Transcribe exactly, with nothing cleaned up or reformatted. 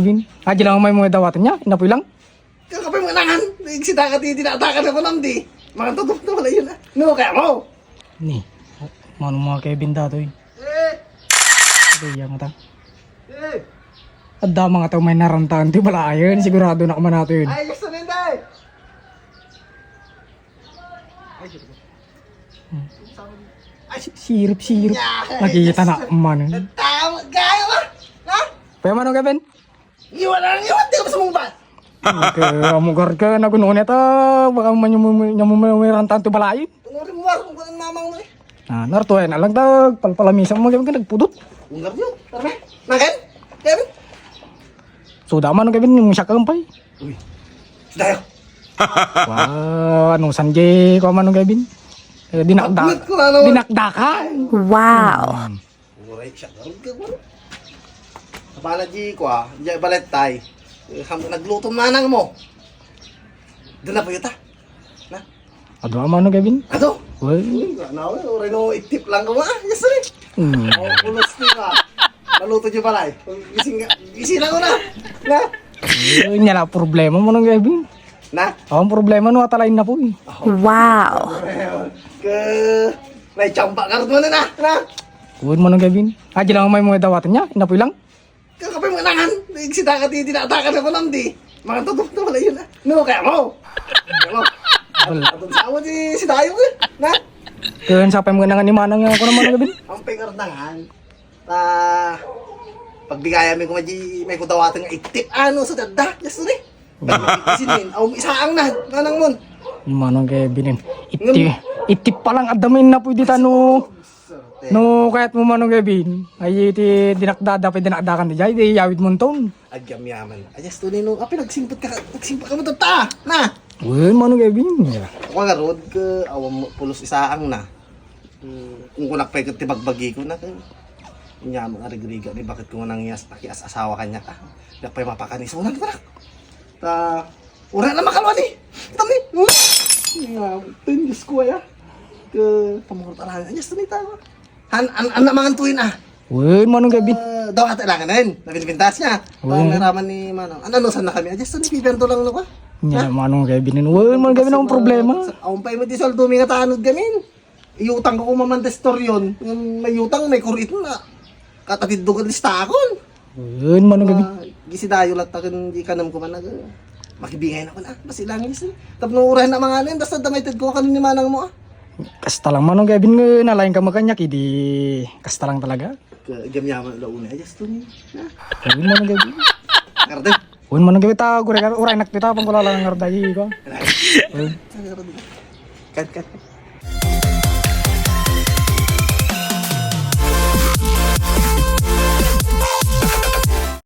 Kevin. Ah, di lang may mga dawaten niya. Inapoy lang. Kaya kapay mga nangan. Nagsita ka ti dinadakan ako lang di. Mga tutok na wala yun ah. No, kaya mo. Ni, mano mga Kevin datoy? Eh! Kaya nga ta. Eh! Adda mga tao may narantan ti balayen. Sigurado na kaman natin. Ay, gusto na yun, day! Ay, gusto ko. Hmm. Ay, sirip-sirip. Yeah. Nakita na man. Tama, gaya ba? Ha? Kaya mano Kevin? Iwan na lang, iwan, di ka masumungbat. Okay, amugar ka, nagununit ah, baka man yung mumi-, yung mumirantan to balay. Tungurin mo, kung kunin mamang mo eh. Ah, nartuay na lang ta, palpalamisa mo, kaya ka nagpudot. Unggar nyo, tara na. Nagan? Kevin? So, dama no, Kevin, yung siya kampay. Uy, dayo. Wow, ano, sanjay, kung ano, Kevin? Eh, dinakdak. Bakit ko na naman? Dinakdakan. Wow. Hmm. Uray, siya, garod ka, garod. Sabala di ko, ah. Di balet tay. Eh, ham-, nagluto manang mo. Doon na po yuta. Na? Ado, amano, Kevin? Ado? Well. Uy, na, uy, uray no, itip lang ko, ah. Yes, sir. Hmm. Oh, pulos ni, ah. Naluto di balay. Gising nga, gising lang ko na. Na? Uy, niya la problema mo nang Kevin. Na? Ang problema no, atalain na po eh. Wow. Ke, may chamba ka rin na, na? Huwag mo nang Kevin. Ah, di lang may mga dawaton niya, inapoy lang. Kaya kapay mga nangan, nagsita ka ti dinadakan ako lang di. Mga tutok na wala yun ah. No, kaya mo. Kaya mo. Bal- Atong sa awa di si Dayo eh. Na? Kaya sa pay mga nangan ni Manang yung ako naman ang Kevin. Ang pengardangan. Ta, pagbigaya mi kuma di may kudawatan nga itip ano sa dadda. Yes, ni. Sinin, aw, isaang na, nanang mon. Manong Kevin, iti, iti pa lang adda mo inna pwede ta no, no, kayat mo Manong Kevin. Ay, iti dinakdada, pwede dinakdakan di jay, di yawid mo ton. Agyam yaman. Ayas to ni no, api nagsimpet ka, nagsimpet ka mo ta, na. Well, Manong Kevin. Ako nga road ka, awam mo, pulos isaang na. Hmm, kung kunak pay ket ti bagbagi ko na, ket nya mo arigriga ni bakit ko nang yas, nakias-asawa kanya ka. Dak pay mapakanisunan ko nak. Ta, ura na makalwa ni. Tami. Nga, ten Diyos ko ya. Ke, pamurot alangan. Yes, tami ta. Han, an, an, namangan tuin ah. Wen, manong gabi. Eh, daw ata langanen. Nabinbintas niya. Wen. Ang naraman ni Manong. Ano, ano, saan na kami? Adjust to ni Piberto lang, no, ka? Nya, manong gabi nin. Wen, manong gabi na akong problema. Awan pa yung di soldo, may nga tanod gamin. Iutang ko kung mamanta istoryon, yung may utang, may kurit na. Katatid doon lista akon. Yun, manong gabi. Ah, gisidayo latta kun di kanam ko man nag-, makibingay na ko na, ah, basi lang gisi. Tapno uray na mga ano yun, basta damay ted ko kanin ni manang mo, ah. Kasta lang manong gabi nga nalain ka makanyak, idi kasta lang talaga. Ka-, gamyaman la una, ayos to ni. Ha? Yun, manong gabi. Karde. Yun, manong gabi, ta, uray, uray nak, tita, pang kulala ng karde, ko. Yun. Kan, kan.